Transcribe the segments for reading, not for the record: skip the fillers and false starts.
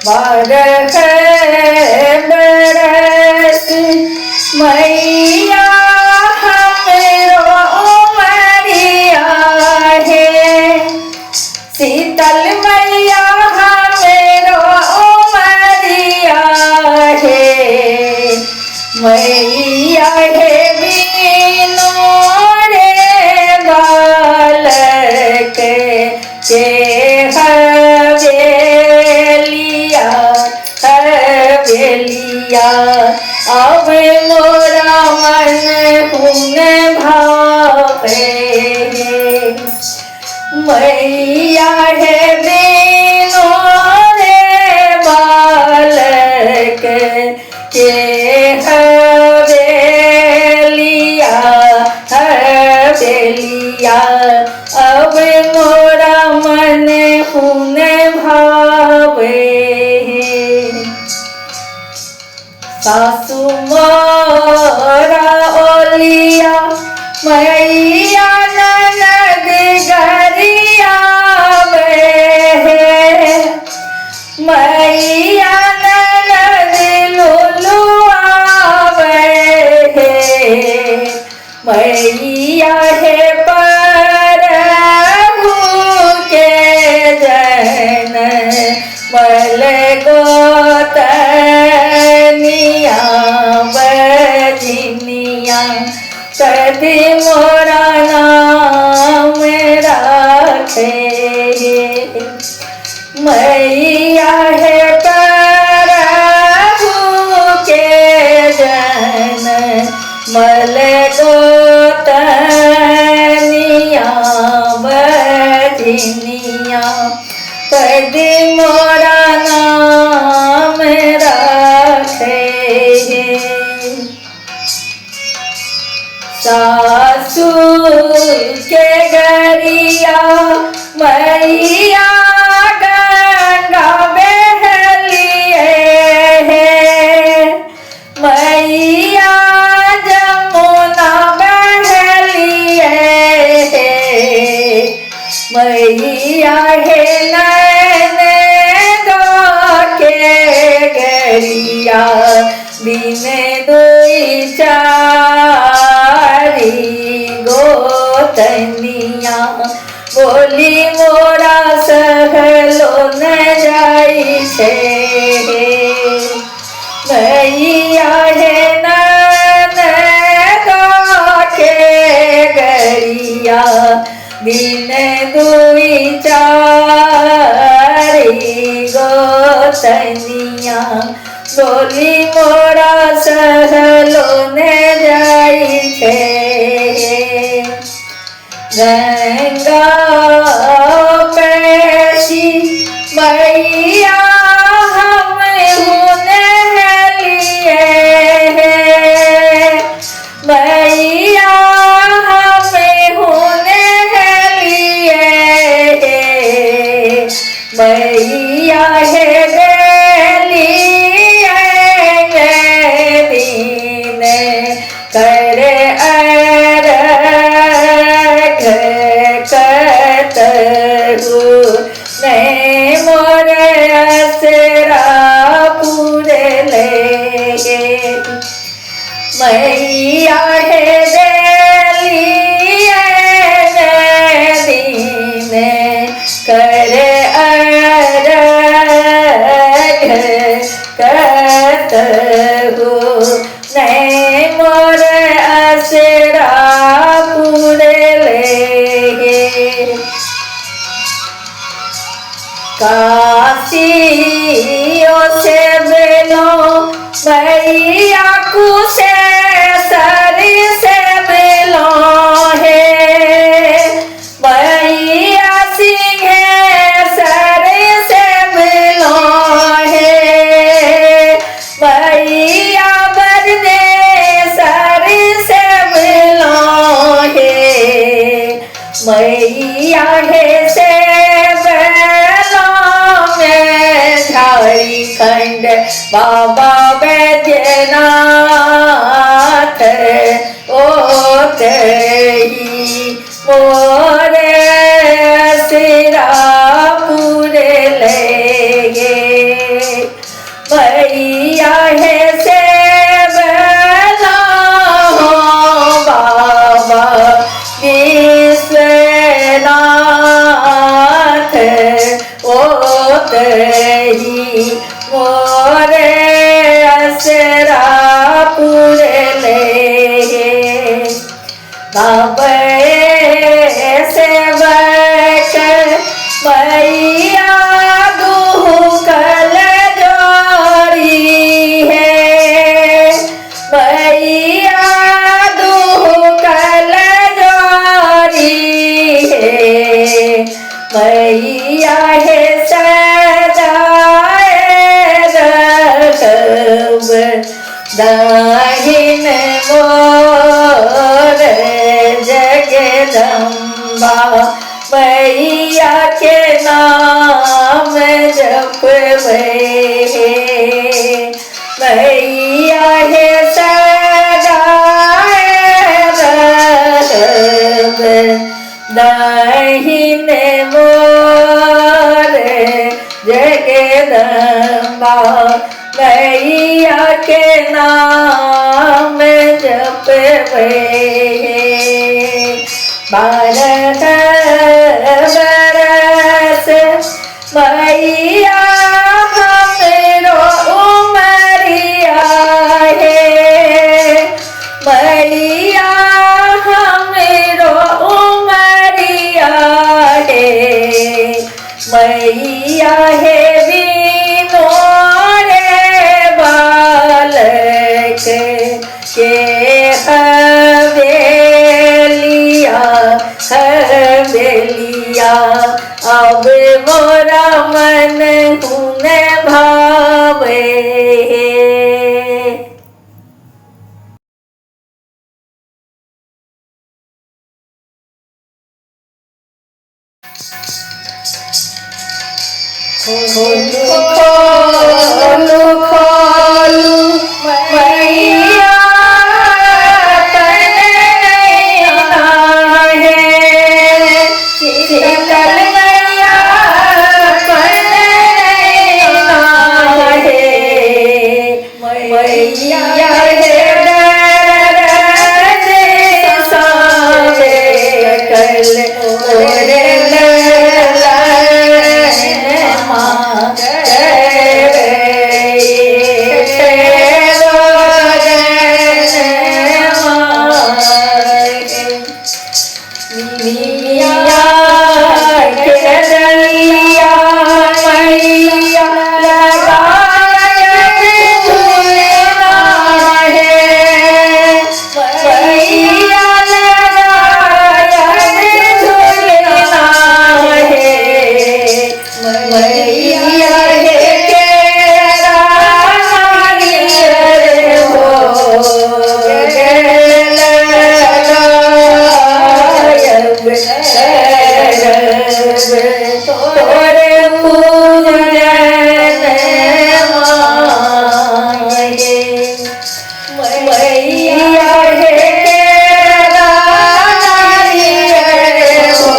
12 बरस मैया हमरो उमरिया हे। शीतल मैया हमरो उमरिया हे। मैया हे बिनु रे बालक के हवेलिया हवेलिया अब मोरा मन हुन भावे। मैया हे बिनु रे बालक के हवेलिया हवेलिया अब मोरा मन हुन भावे। सासु मोरा ओलिया मैया ननद गरिया हे। मैया ननद लुलु आवे हे। मैया हे प्रभु के जन मल गोतनिया बजनिया कदी मोरा नाम राखे। मैया हे प्रभु के जन मल गोतनिया बजनिया कदी मोरा नाम राखे। सासू के गरिया मैया गंगा बहलिए हे। मैया जमुना बहलिए हे। मैया हे नैन दो के गरिया दिन दुई चारी गोतनिया बोली मोरा सहलो न जाई छे। मैया हे नैन दो के गरिया दिन दुई चारी गोतनिया बोली मोरा सहलो न जाई छे। गंगा पैसी मैया हम हुने लिए मैया हम हुने लिए मैया हे दीन करे अर्घ कतहु ने मोर असरा पूरे ले। मैया हे दीन करे अर्घ कतहु ने मोर असरा पूरे ले। काशियो से बेलो मैया कुशेसर से मिलो है। मैया सिंहेसर से मिलो है। मैया बरनेसर से मिलो है। मैया हे से बेलो में झारखंड बाबा बैद्यनाथ ओतही मोरे सिरा पूरे ले गे। मैया हे सेवला हो बाबा विश्वनाथ ओतही मोरे असरा पुरले। बाबे सेवक मैया दुहकल जोरी है, मैया दुहकल जोरी है, मैया हे सदाए रखब दाहिन मोर जगदम्बा मैया के नाम जपवे, मैया हे सदाए रखब दाहिन मोर जगदम्बा मैया के नाम जपवे। 12 बरस मैया हमरो उमरिया है, मैया हमरो उमरिया है, मैया हे बिनो रे बालक के हवेलिया हवेलिया अब मोरा मन हुन भावे। खोलू खोलू खोलू मैया तनैना है, शीतल मैया तनैना है, मैया हे दर्द सावे कल ओरे ललन माँ मैया हे केरा नारियर हो तोरे पूजन मांगे, मैया हे केरा नारियर हो।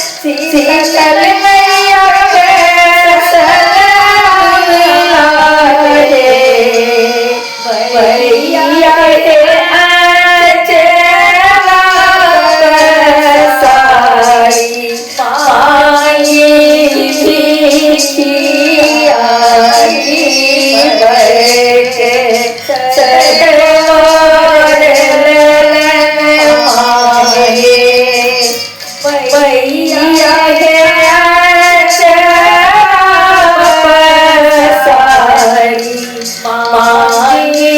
शीतल मैया मैया के आचरा पसारी मांगी भिखिया की बरके सरोवर मांगे मैया के आचरा पसारी मांगी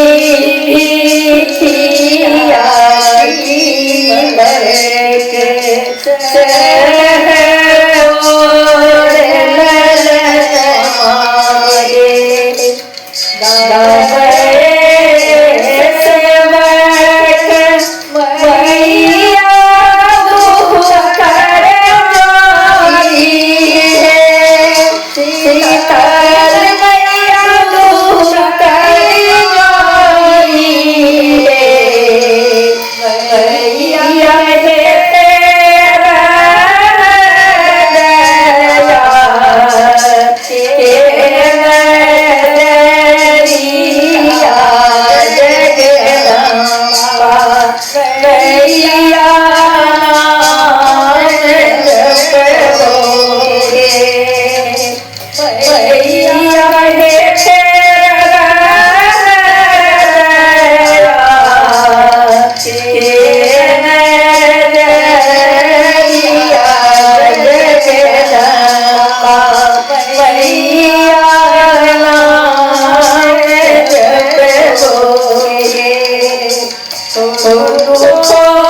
भिखिया की बरके सरोवर मांगे गावे सेवक मैया दुख कर जोरी है शीतल मैया दुख कर जोरी है मैया हे तेरा दया के नगरिया जगदम्बा मैया जपोगे मैया हे तेरा दया के नगरिया जगदम्बा मैया जपोगे।